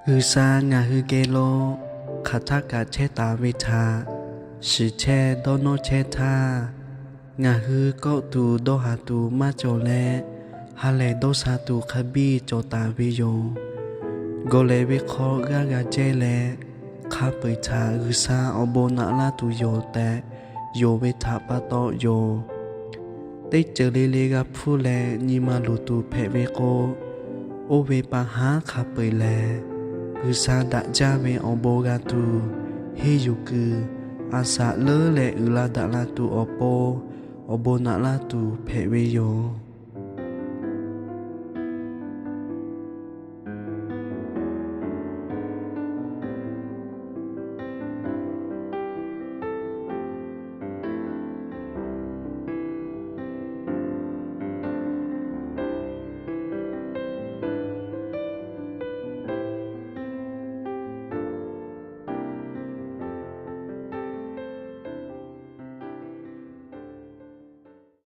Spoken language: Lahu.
G'uiˬsha ngaˬ hui geh lo hk'aˬ htaˇ kaꞈ chehˇ taˍ ve htaꞈ shiˍ chehˇ dawˇ nawˇ chehˇ htaˇ, ngaˬ hui kawˆ tuˬ dawˇ haˍ tuˬ maˇ cawˬ leh, ha lehˬ dawˇ sha tuˬ hk'a biˇ cawˬ taˍ ve yoˬ. Gawˬ lehˬ ve hk'aw g'aˇ g'a jehˇ leh, hk'a peu-eˬ htaꞈ G'uiˬsha awˬ bon naꞈ laˇ tuˬ yoˬ tehꞈ yonˍ ve htaꞈ pa taw yoˬ. Teˇ ceuˬ le le g'a hpuˇ leh nyi ma luˬ tuˬ hpehꞈ ve k'o, oˇ ve pa haˉ hk'a peu-eˬ lehˬ, G'uiˬsha daꞈ jaˇ ve awˬ bon g'a tuˬ, henˇ yuˬ kuiˬ, a shaꞈ leuˉ leh uiˍ la daꞈ la tuˬ awˬ pon, awˬ bon naꞈ laˇ tuˬ hpehꞈ ve yoˬ.